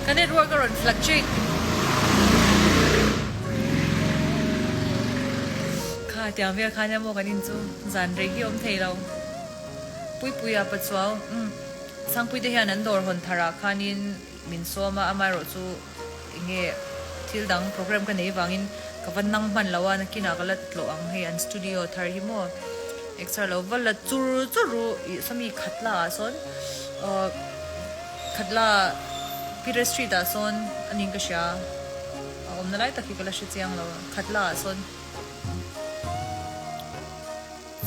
Ka network a rawn fluctuate. Kha tiang vel khan emaw kan in chu zan rei hi awm thei lo. Puipuia Pachuau umm Sangpuite hian an dawr hawn tharah khanin min sawm a, amaherawhchu enge thil dang program ka nei vangin ka va nang hman lo a, nakinah ka la tlawh ang hei an studio thar hi maw exer lo va la chur chur ru ih sawmi khatla ah sawn ahh khatla Peter street ah sawn a ning ka hria a awmna lai tak hi ka la hre chiang lo khatla ah sawn.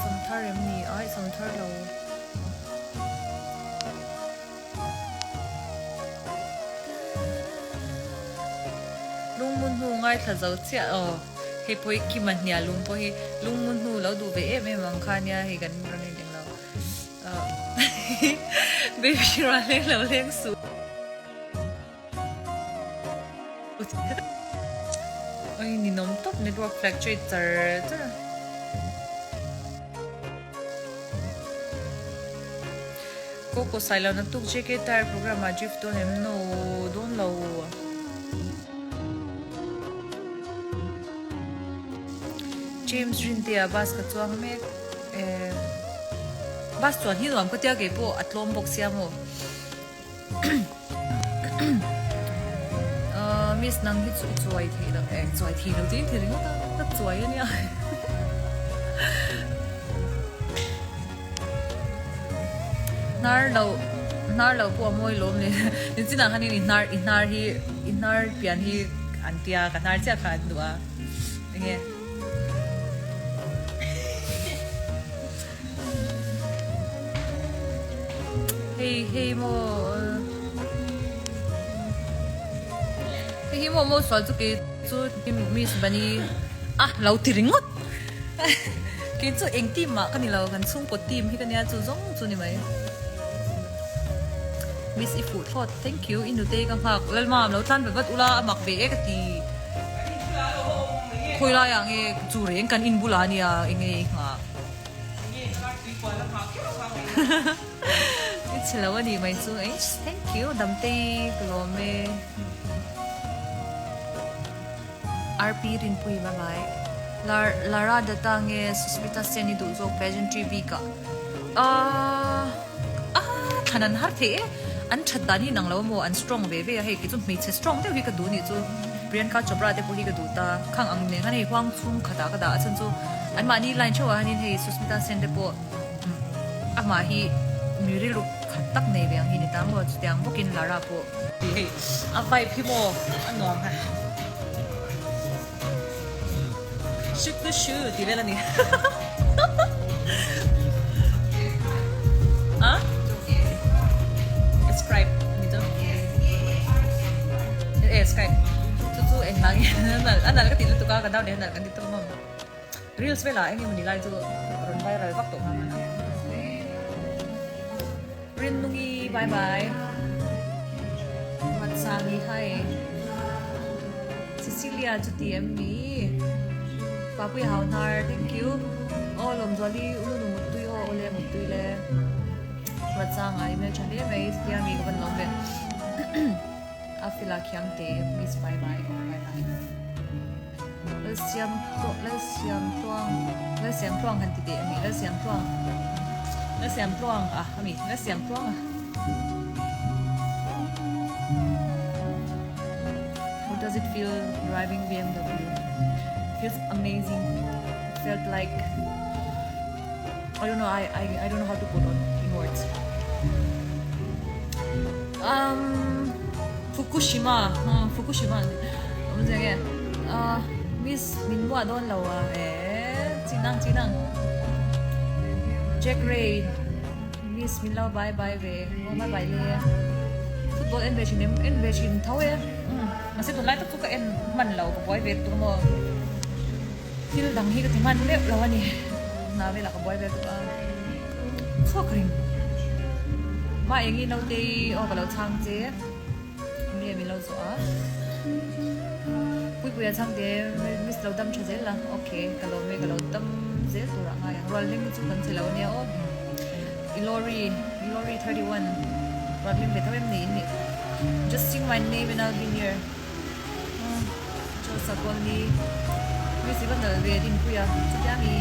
Sawmthar em ni? Aih sawmthar lo. Lungmu hnu ngaithla zo chiah aw. Hei pawh hi Kima hnial lung pawh hi lungmu hnu lo duh ve em em ang kha nia hei kan rawn en eng lo. Baby rual leng lo leng suh. Oi ninawm tawp network fluctuate char char. Coco Sailo naktuk JK Tire program ah drift dawn em? No, dawn lo. James Rintea bus ka chuang mek e. Bus chuan hi nuam ka tia keipawh a tlawm bawk sia maw. Miss nang hi chu i chuai thei lo eh chuai thei lo ding thei ringawt a ka chuai a nia hnar lo hnar lo pawh a mawi lawm le nichinah khanin i hnar i hnar hi i hnar pian hi an tia ka hnar chiah kha an duh a enge. Hei hei maw hei hi maw maw sual chu kei chu miss bunny a lo ti ringawt kei chu eng team mah ka ni lo kan chhungkaw team hi ka nia chu zawng chu ni mai miss i fuh thlawt thank you i nutei ka nghak lalmam lo tlan ve vat ula a mak ve e ka ti khawi laiah nge chu reng kan in bulah ania enge i nghah. I chhe lo a nih mai chu eish thank you Damtei ka lawm e RP Rinpui bye bye Lar Lara Datta nge Susmita Sen i duh zawk pageantry bik ah ahh ahh thlan an har thei e an that dan hi inang lo maw an strong ve ve a hei kei chu hmeichhe strong deuh hi ka duh nih chu Priyanka Chopra te pawh hi ka duh ta khang ang nen khan hei huang chhung khatah ka dah a chhan chu Anmahni line theuhah hianin hei Susmita Sen te pawh amah hi mi rilru khat tak nei ve ang hi ni ta maw chutiang bawkin Lara pawh. Hei a vibe hi maw a nuam ha. Shu ku shu tih vel a ni. A scribe ni chu e scribe chu chu eng hlang a nal ka ti lutuk a ka dau leh a nal kan ti tawp maw. Reels velah eng emawni lai chu rawn viral vak tawh nghal a. Rinnungi bye bye. Matsangi hi. Cecilia chu ti em ni. Papui hau hnar thank you. Aw Lawmzuali ulu nu muttui aw awle muttui le. Ruatsanga i hmeltha hle mai chutia mi ka van lawm ve. A fila khiang te miss bye bye aw bye bye. Lalsiam Lalsiam tluang Lalsiam tluang han ti teh ami Lalsiam tluang Lalsiam tluang a ami Lalsiam tluang a How does it feel driving BMW? Feels amazing. Felt like I don't know I I I don't know how to put on in words. Um Fukushima hmm Fukushima awm zia nge ah miss min muah dawn lo a eh chinang chinang Jack Ray miss min lo bye bye ve aw bye bye le football en ve thin em en ve thin tho e umm mahse tunlai tak chu ka en hman lo ka buai ve tuk a maw thil dang hi ka ti hman meuh lo a ni hna velah ka buai ve tuk a chhuak reng mah eng i naute i aw ka lo chhang che nge min lo zawh a puipuia chhang te miss lo dam tha zel la ok ka lawm e ka lo dam zel tur ah ngai ang rual hlim chu kan che lo ania aw i lorry i lorry 31 rual hlim ve tho em ni in nih. my name and I'll be near. Josa Colony Miss i va nalh ve Dinpuia chutia mi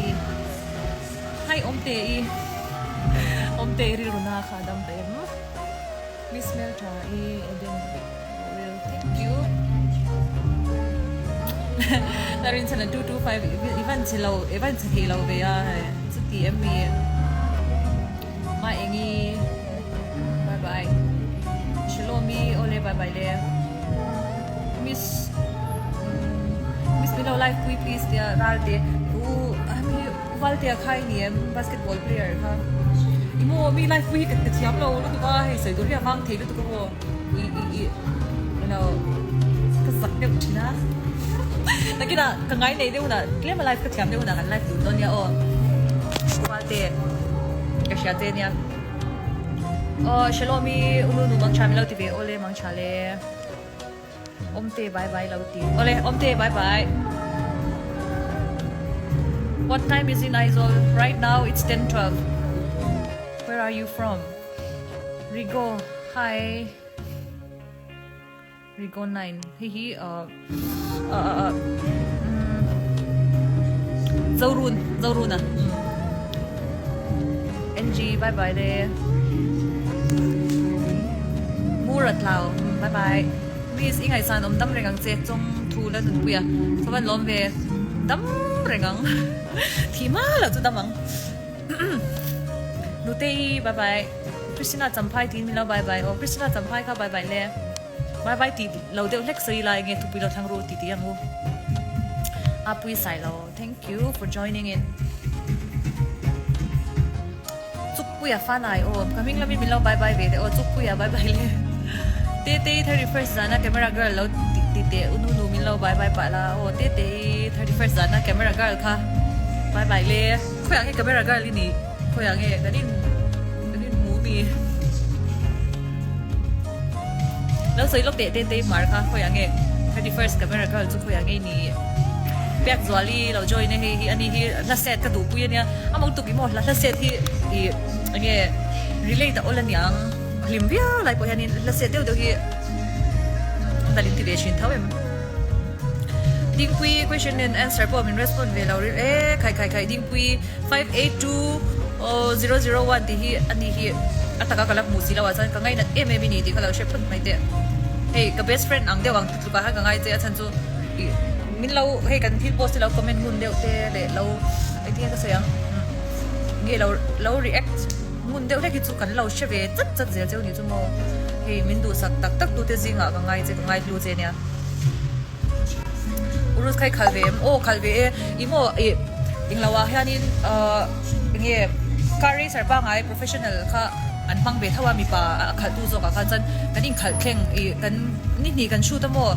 Hi Awmte i Awmte i rilru na kha a dam ta em Miss hmeltha i Eden Real thank you La rinchhan a 225 i van chhe lo i van chhe thei lo ve a chuti em mi Ma engi bye bye Shalomi awle bye bye le Miss Miss min lo live pui please tia ral te u ami Valtea kha i ni em basketball player kha i maw mi live pui hi ka thiam lo lutuk a hei sawi tur hi a vang thei lutuk a maw i i i lo ka zak deuh thin a nakinah ka ngai nei deuh hunah tlem a live ka thiam deuh hunah kan live dun dawn nia aw Valte ka hria che nia aw Shalom i unu nu mang tha min lo ti ve aw le mang tha le. Awmte bye bye lo ti. Awle Awmte bye bye. What time is in Aizawl? Right now it's 10:12. Where are you from? Rigo hi. Rigo 9. Hei hi uh uh uh Zorun Zorun a. NG bye bye le. Mura tlau bye bye. Miss i ngaihsan awm dam reng ang che chawng thu la nunpui a ka van lawm ve dam reng ang thi hma loh chu dam ang Nutei bye bye Christina Champhai tiin min lo bye bye aw Christina Champhai kha bye bye le bye bye tih lo deuh hlek sawi lai nge thupui lo thlang ru ti tih ang u Apui Sailo thank you for joining in. Chukpuia fanai aw ka hming lamin min lo bye bye ve teh aw Chukpuia bye bye le Tetei 31st zana camera girl lo ti teh u nu nu min lo bye bye pah la aw Tetei 31st zana camera girl kha bye bye le khawiah nge camera girl i nih khawiah nge kan in kan in hmu mi lo sawi lawk teh Tetei mar kha khawiah nge 31st camera girl chu khawiah nge i nih Pek Zuali lo join e hei hi ani hi hla set ka duhpui ania. A mawng tuk i maw hla hla set hi i enge relate a awl aniang hlim viau lai pawh hianin hla set deuh deuh hi an dal in ti ve thin tho em. Dingpui question and answer pawh min respond ve lo ril e khai khai khai Dingpui 582001 tih hi ani hi a taka ka la hmuh si lo ah chuan ka ngainat em em i ni tih kha lo hre phawt mai teh. Hei ka best friend ang deuh ang tlukah khan ka ngai che a chhan chu i min lo hei kan thil post hi lo comment ngun deuh te leh lo Engtin nge ka sawi ang? Nge lo lo react ngun deuh hlek hi chu kan lo hre ve chat chat zel cheu ni chu maw? Hei min duhsak tak tak tute zingah ka ngai che ka ngai hlu che nia. Urus kha i khalh ve em? Aw khalh ve e. I maw ih englo ah hianin ahh enge car racer pangngai professional kha an hmang ve tho a mipa a khalh tu zawkah khan chuan kan inkhalh thleng ih kan ni hnih kan shoot a maw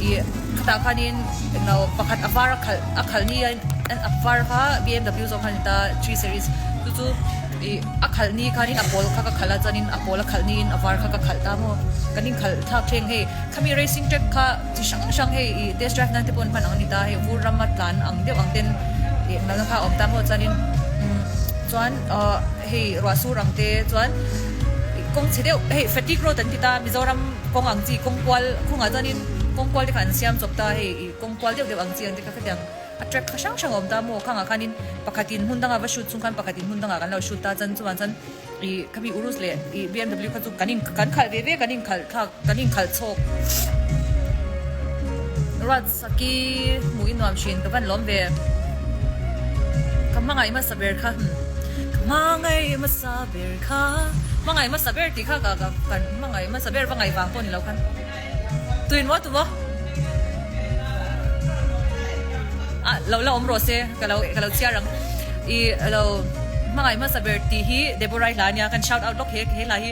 ih khatah khanin englo pakhat a var a khalh a khalh ni a a var kha bmw zawk khan a ni ta three series chu chu ih a khalh ni khanin a pawl kha ka khalh a chuanin a pawl a khalh niin a var kha ka khalh ta maw kan inkhalh thlak thleng hei khami racing track kha chi hrang hrang hei ih test drive nan te pawh an hman ang a ni ta hei vur rama tlan ang deuh ang ten ih nalna kha a awm ta maw chuanin umm chuan ahh hei ruah sur ang te chuan ih kawng chhe deuh hei fatigue road an ti ta Mizoram kawng ang chi kawng kual khungah chuanin kawng kual te kha an siam chawp ta hei ih kawng kual deuh deuh ang chi ang te kha khatiang a track kha hrang hrang a awm ta maw khangah khanin pakhatin hmun dangah va shoot chung khan pakhatin hmun dangah kan lo shoot ta chuan chuvang chuan ih khami Urus leh ih bmw kha chu kan in kan khalh ve ve kan inkhalh thlak kan inkhalh chhawk ruat saki hmuh i nuam thin ka van lawm ve ka hmangaih hmasa ber kha ka hmangaih hmasa ber kha hmangaih hmasa ber tih kha ka ka kan hmangaih hmasa ber va ngaih vang pawh ni lo khan. Tuin maw tu maw? Ah, lo la awm rawh se, ka lo ka lo chhiar ang. I lo hmangaih hmasa ber tih hi Deborah-i hla ania, kan shout out lawk he he hla hi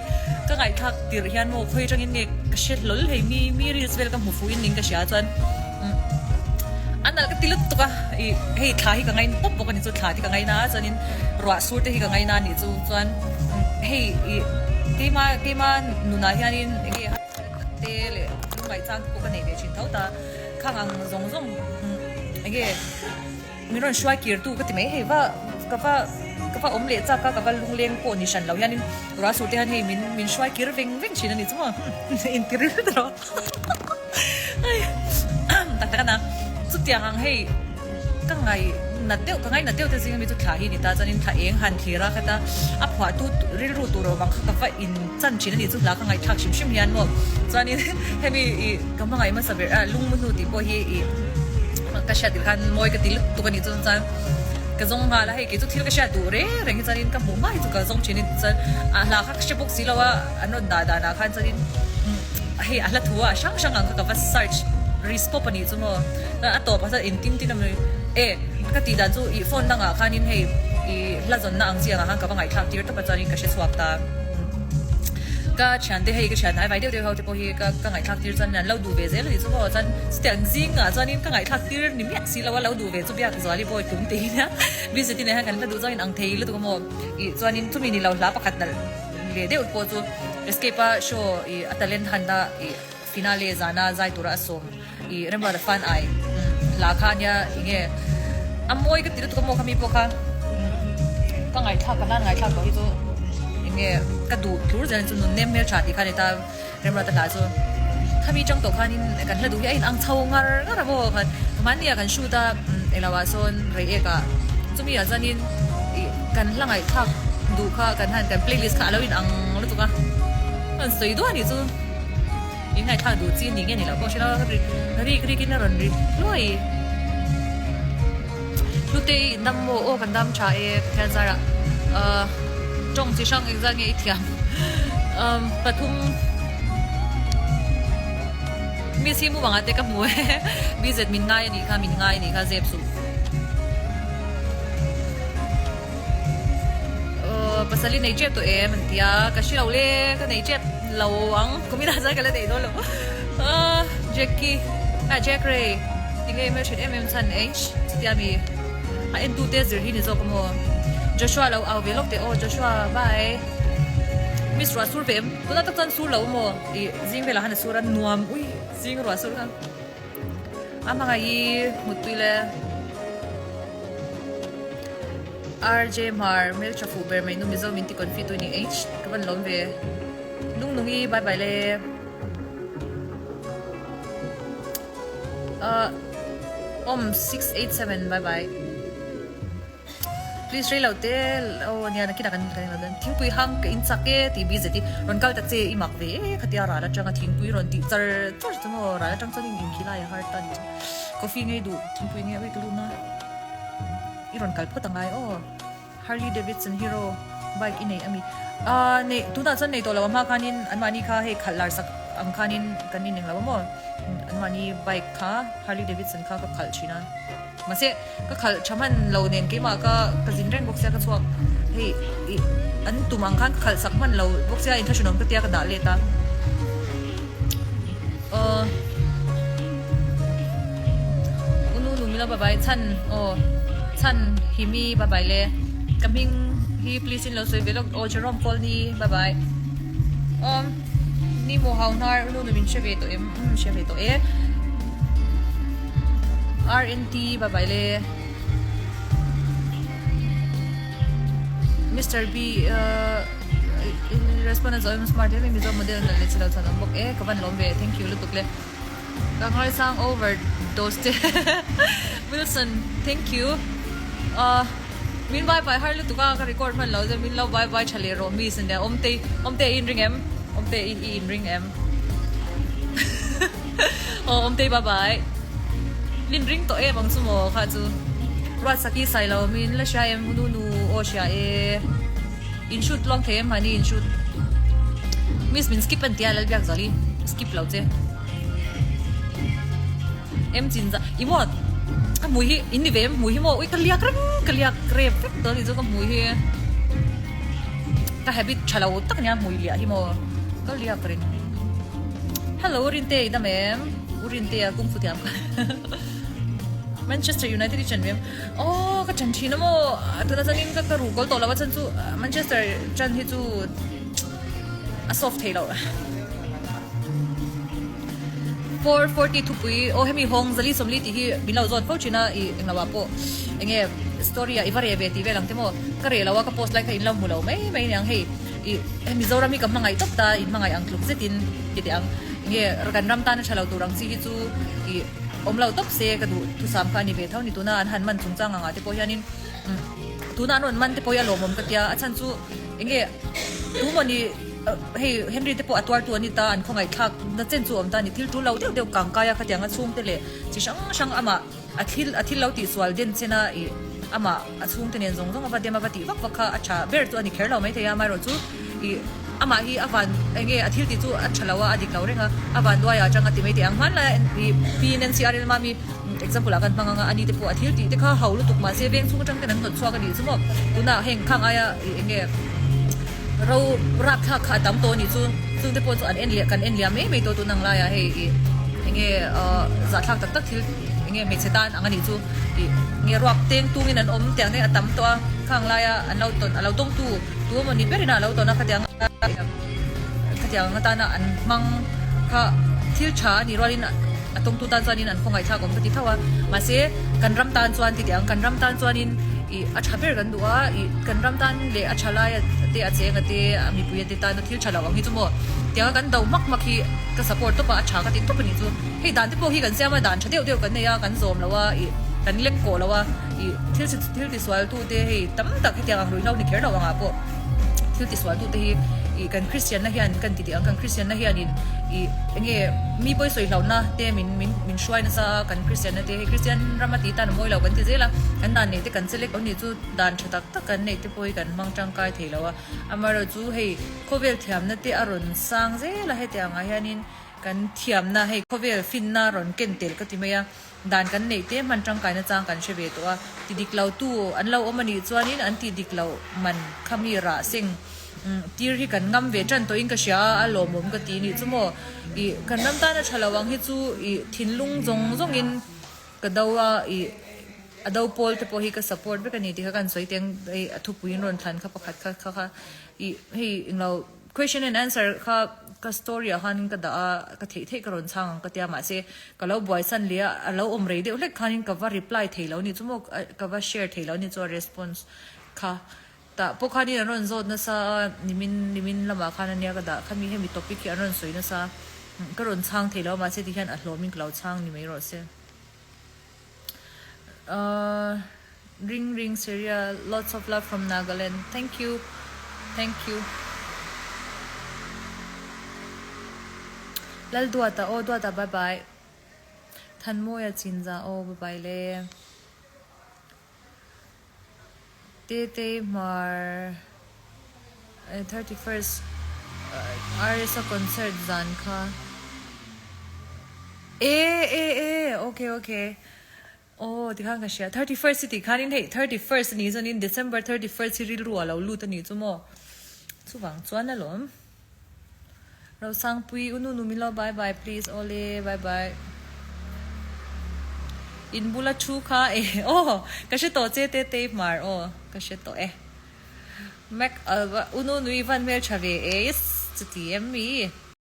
ka ngaihthlak tirh hian maw khawi atangin nge ka hre hlawl hei mi mi reels vel ka hmu fuh in ning ka hria chuan a nalh ka ti lutuk a, i hei thla hi ka ngaina tawp bawk a ni chu thla te ka ngaina a chuanin ruah sur te hi ka ngaina a nih chu chuan hei i keima keima nunah hianin enge. Te leh lungngaih chang te pawh ka nei ve thin tho ta, khang ang zawng zawng enge min rawn hruai kir tu ka ti mai hei va ka va ka va awm leh chak a, ka va lungleng pawh ni hran lo hianin ruah sur te hian hei min min hruai kir veng veng thin a ni chu maw inti ril tawh ai tak tak a na chutiang ang hei ka ngai nat deuh ka ngai nat deuh te zing ami chu thla hi a ni ta chuanin thla eng han thlir a khata a phuah tu rilru tur awm ang kha ka va in chan thin a ni chu hla ka ngaihthlak hrim hrim hian maw chuanin hemi ih ka hmangaih hmasa ber a lungmu hnu tih pawh hi ih ka hriat tirh khan mawi ka ti lutuk a nih chuan chuan ka zawng nghal a hei kei chu thil ka hriat duh reng reng hi chuanin ka hmuh hma hi chu ka zawng thin a chuan a hla kha ka hre bawk si lo a an rawn dah danah khan chuanin hei a hla thu a hrang hrang ang kha ka va search risk pawp a nih chu maw a tawpah chuan engtin tin a maw e ka tih dan chu ih phone dangah khanin hei ih hla zawnna ang chi angah khan ka va ngaihthlak tir tawp a chuanin ka hre chhuak ta ka thiante hei ka thian hnai vai deuh deuh ho te pawh hi ka ka ngaihthlak tir chuan an lo duh ve zel a nih chu maw chuan chutiang zingah chuanin ka ngaihthlak tir ni miah si lo a lo duh ve chu biak zuali bawi tlum tiin a busy te nen hian kan hla duh zawngin ang thei lutuk a maw ih chuanin chumi ni lo hla pakhat nalh leh deuh pawh chu Escape a show ih a talent hunt a ih finale zana zai tura a sawm ih Remruata fan ai hla kha ania eng nge a mawi ka ti lutuk a maw khami pawh kha ka ngaihthlak ka hlan ngaihthlak tawh hi chu eng nge ka duh tlur zel chu nun nem hmel tha tih kha a ni ta Remruata hla chu khami tang tawh khanin kan hla duh hi a inang chho ngar ngar a maw khan mahni ah kan shoot a englo ah sawn rei ek ah chumi ah chuanin ih kan hla ngaihthlak duh kha kan han kan playlist kha a lo inang lutuk a an sawi duah a nih chu. In ngaihthlak duh chi ni nge ni loh pawh hrelo a rik rik in a rawn ri hluai. Hlute i in dam maw? Aw kan dam tha e Pathian zarah ahh tawng chi hrang engzat nge i thiam umm pathum miss hi mumangah te ka hmu e BZ min ngai a nih kha min ngai a nih kha zep suh. Pasal i nei tep tawh em an ti a, ka hre lo le, ka nei tep lo ang, kumin ah chuan ka la nei dawn lo. Jackie ah Jack Ray tinge i hmelthat em em chhan eng chutia mi a en tu te zir hi ni zawk a maw. Joshua lo au ve lawk teh aw Joshua bye. Miss ruah sur ve em tunah tak chuan sur lo maw ih zing velah khan a sur a nuam ui zing ruah sur kha. A hmangaih i hmuttui le. RJ Hmar hmeltha fuh ber mai nu Mizo min ti confi tu ni H ka van lawm ve Nung nung i bye bye le uh, Om 687 bye bye Please rei lo te aw nia nakinah kan kan lo dawn thingpui hang ka in chak e tih bi zet i rawn kal ta che i mak ve e khatia ral atanga thingpui rawn tih char char chu maw ral atang chuan in inkhilai a har ta ni chu coffee ngei duh thingpui nge ui ka lut na i rawn kal phawt angai aw Harley Davidson Hero bike i nei ami ah nei tunah chuan nei tawh lo a hma khanin anmahni kha hei khalh lar sak ang khanin kan ineng lo a maw anmahni bike kha Harley Davidson kha ka khalh thin a. Mahse, ka khalh tha hman lo nen keimah ka ka zin reng bawk sia ka chhuak hei ih an tum ang khan ka khalh sak hman lo bawk sia inthlahrunawm ka tia ka dah let a. Aw U nu nu mila bye bye chhan aw chhan hi mi bye bye le ka hming hi please in lo sawi ve lawk aw Jerome Colney bye bye aw ni maw hau hnar U nu nu min hre ve tawh em umm hre ve tawh e. RNT bye bye le Mister B respond a zawh em smart em Mizo model nalh leh chilo chuan awm bawk e ka van lawm ve thank you lutuk le ka ngaisang over dose te Wilson thank you uh min bye bye har lutuk a ka record hman lo chuan min lo bye bye tha leh rawh miss ania awmte awmte i inring em awmte i inring em Aw Awmtei bye bye. Min ring tawh em ang chu maw kha chu. Ruatsaki sai lo min la hria em nu nu aw hria e. In shoot tluang thei em mahni in shoot. Miss min skip an tia Lalbiak Zali skip lo che. Em chin za i maw ka hmui hi in ni ve em hmui hi maw ui ka liak reng ka liak rep vek dawn ni chu ka hmui hi ka habit tha lo tak ania hmui liah hi maw ka liak reng. Hello Rinte i dam em? U Rinte a kung fu thiam kha. Manchester United i chan ve em? Aw ka chan thin a maw tuna chuanin ka ka ruh kawl tawh lo a chan chu Manchester chan hi chu a soft thei lo. 440 thupui aw hemi hawng zali sawmli tih hi min lo zawt fo thin a i englo ah pawh. Enge story ah i va reh ve tih vel ang te maw? Ka reh lo a, ka post lai kha in lo hmu lo mai mai aniang hei ih hei Mizoram hi ka hmangaih tawp ta, in hmangaih ang tluk zetin ti teh ang. Enge kan ram tana tha lo tur ang chi hi chu ih awm lo tawp se ka duh thusam kha a ni ve tho ni tuna an han man chungchang angah te pawh hianin tuna an rawn man te pawh hi a lawmawm ka tia a chhan chu enge tu maw ni hei Henry te pawh a tuar tu an ni ta an khawngaih thlak na chen chu a awm ta a ni thil tul lo deuh deuh kangkai a khatiang a chhungte leh chi hrang hrang amah A thil a thil lo tihsual den chen a ih amah a chhungte nen zawng zawng a va dem a va tih vak vak kha a tha ber chu a ni kher lo maithei a amaherawh chu ih amah hi a van eng nge a thil tih chu a tha lo a a dik lo reng a a van duai ah atang a ti maithei ang hmanlai a ih Pi Nancy R L Mami example ah kan hmang ang a ani te pawh a thil tih te kha ho lutuk mahse veng chhung atang ten an hnawt chhuak a nih chu maw tunah heng khang aia ih eng nge ro rapthlak kha a tam tawh a nih chu chungte pawh chu an en leh kan en liam mai mai tawh tun ang laiah hei ih eng nge ah zahthlak tak tak thil eng nge hmeichhe tan ang a nih chu ih nge ruak teng tungin an awm tiang te a tam tawh a khang laia an lo tawn a lo tawngtu tu emaw ni berin a lo tawn a khatiang khatiang atana an hmang kha thil tha a nih rualin a tawngtu tan chuanin an khawngaihthlak awm ka ti tho a mahse kan ram tan chuan ti teh ang kan ram tan chuanin ih a tha ber kan duh a ih kan ram tan leh a tha lai te a cheng a te a mipui a te tana thil tha lo ang hi chu maw tianga kan do hmak hmak hi ka support tawp a a tha ka ti tawp a nih chu. Hei dan te pawh hi kan siam a, dan tha deuh deuh kan nei a, kan zawm lo a, ih kan lek kawh lo a, ih thil thil tisual tu te hei tam tak hetiang ang ruihhlo ni kher lo angah pawh thil tisual tu te hi ih kan Kristianna hian kan ti tih ang kan Kristianna hianin ih enge mi pawi sawi hlauhna te min min min hruai nasa a kan Kristianna te hei Kristian rama tih tan a mawi lo kan ti zel a, kan dan neih te kan che lek lo nih chu dan tha tak tak kan neih te pawh hi kan hmang tangkai thei lo a, amaherawhchu hei khawvel thiamna te a rawn sang zel a hetiang ah hianin. Kan thiamna hei khawvel finna rawn ken tel ka ti mai a, dan kan neih te hman tangkaina chang kan hre ve tawh a, ti dik lo tu an lo awm a nih chuanin an ti dik loh man kha mi rah seng tir hi kan ngam ve tan tawhin ka hria a, a lawmawm ka ti nih chu maw ih kan ram tana tha lo ang hi chu ih thinlung zawng zawngin ka do a ih a do pawl te pawh hi ka support vek a ni tih kha kan sawi teng hei a thupuiin rawn thlan kha pakhat kha kha kha ih hei englo Question and answer kha ka story ah khanin ka dah a, ka theih theih ka rawn chhang ang ka tia mahse ka lo buaisan leh a, a lo awm rei deuh hlek khanin ka va reply thei lo ni chu maw ka va share thei lo ni chu a response kha tah pawh khanin an rawn zawt nasa a nimin nimin lamah khan ania ka dah khami hemi topic hi an rawn sawi nasa ka rawn chhang thei lo mahse tihian a hlawmin ka lo chhang ni mai rawh se. Ahh ring ring Syria lots of love from Nagaland thank you thank you Lalduata aw Duata bye bye Thanmawia Chinza aw bye bye le Tetei Hmar 31st RS a concert zan kha e e e okay okay aw tikhan ka hria 31st hi tih khanin hei 31st anih chuanin December 31st hi rilru a lo lut anih chu maw chuvang chuan alawm. Rosangpui u nu nu min lo bye bye please awle bye bye in bula thu kha e aw ka hre tawh che te te hmar aw ka hre tawh e Mac Alba u nu nui van hmeltha ve e yes chuti em mi.